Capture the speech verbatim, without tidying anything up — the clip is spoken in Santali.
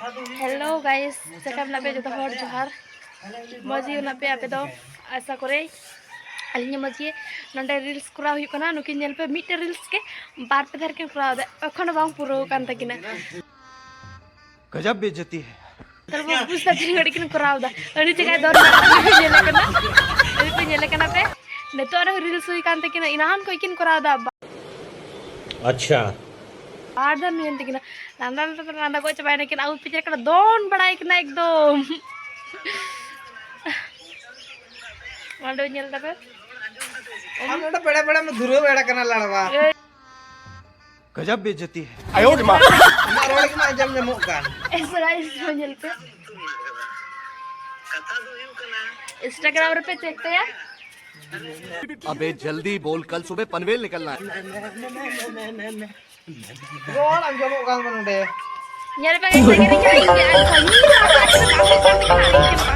Hello guys, ᱪᱮᱫ ᱞᱮᱠᱟ ᱢᱮᱱᱟᱜ ᱯᱮ ᱡᱚᱛᱚ ᱦᱚᱲ? ᱡᱚᱦᱟᱨ᱾ ᱢᱚᱡᱽ ᱜᱮ ᱢᱮᱱᱟᱜ ᱯᱮ ᱟᱯᱮ ᱫᱚ? ᱟᱥᱟ ᱠᱚᱨᱮ ᱟᱹᱞᱤᱧ ᱦᱚᱸ ᱢᱚᱡᱽ ᱜᱮ᱾ ᱱᱚᱰᱮ reels ᱠᱚᱨᱟᱣ ᱦᱩᱭᱩᱜ ᱠᱟᱱᱟ, ᱱᱩᱠᱤᱱ ᱧᱮᱞ ᱯᱮ, ᱢᱤᱫᱴᱮᱡ reels ᱜᱮ ᱵᱟᱨ ᱯᱮ ᱫᱷᱟᱣ ᱠᱤᱱ ᱠᱚᱨᱟᱣ ᱮᱫᱟ, ᱮᱠᱷᱚᱱᱳ ᱵᱟᱝ ᱯᱩᱨᱟᱹᱣ ᱠᱟᱱ ᱛᱟᱹᱠᱤᱱᱟ᱾ गजब बेइज्जती है। ᱛᱟᱦᱞᱮ ᱵᱚ ᱵᱩᱡᱽ ᱫᱟ ᱛᱤᱱ ᱜᱷᱟᱹᱲᱤᱡ ᱠᱤᱱ ᱠᱚᱨᱟᱣ ᱮᱫᱟ᱾ ᱟᱹᱰᱤ ᱡᱟᱭᱜᱟᱭ ᱫᱚᱱ ᱵᱟᱲᱟᱭ ᱯᱮ ᱧᱮᱞᱮ ᱠᱟᱱᱟ, ᱟᱹᱰᱤ ᱯᱮ ᱧᱮᱞᱮ ᱠᱟᱱᱟ ᱯᱮ᱾ ᱱᱤᱛᱚᱜ ᱨᱮᱦᱚᱸ reels ᱦᱩᱭ ᱠᱟᱱ ᱛᱟᱹᱠᱤᱱᱟ, ᱮᱱᱟᱱ ᱠᱷᱚᱡ ᱠᱤᱱ ᱠᱚᱨᱟᱣ ᱮᱫᱟ᱾ अच्छा। ᱵᱟᱨ ᱫᱷᱟᱣ ᱦᱩᱭᱮᱱ ᱛᱟᱹᱠᱤᱱᱟ, ᱞᱟᱸᱫᱟ ᱞᱟᱸᱫᱟ ᱛᱮ ᱞᱟᱸᱫᱟ ᱜᱚᱡ ᱪᱟᱵᱟᱭᱮᱱᱟ ᱠᱤᱱ᱾ ᱟᱹᱜᱩ ᱯᱤᱪᱟᱹᱨ ᱠᱟᱱᱟ, ᱫᱚᱱ ᱵᱟᱲᱟᱭ ᱠᱟᱱᱟ ᱮᱠᱫᱚᱢ᱾ ᱚᱸᱰᱮ ᱧᱮᱞ ᱛᱟᱯᱮ᱾ ᱟᱢ ᱱᱚᱰᱮ ᱯᱮᱲᱟ ᱯᱮᱲᱟ ᱢᱟ ᱫᱷᱩᱨᱟᱹᱣ ᱮᱲᱟ ᱠᱟᱱᱟ ᱞᱟᱲᱣᱟ᱾ गजब बेइज्जती है। ᱟᱭᱳ ᱨᱮ ᱢᱟ᱾ ᱟᱢᱟᱜ ᱨᱚᱲ ᱜᱮ ᱢᱟ ᱟᱸᱡᱚᱢ ᱧᱟᱢᱚᱜ ᱠᱟᱱ᱾ ᱮᱥᱨᱟᱭ ᱧᱮᱞ ᱯᱮ᱾ Instagram ᱨᱮᱯᱮ check ᱛᱟᱭᱟ᱾ अबे जल्दी बोल, कल सुबह पनवेल निकलना है। ᱨᱚᱲ ᱟᱸᱡᱚᱢᱚᱜ ᱠᱟᱱ ᱱᱚᱰᱮ᱾ ᱧᱮᱞ ᱯᱮ guys, ᱥᱟᱺᱜᱤᱧ ᱨᱮ ᱧᱮᱞ ᱯᱮ᱾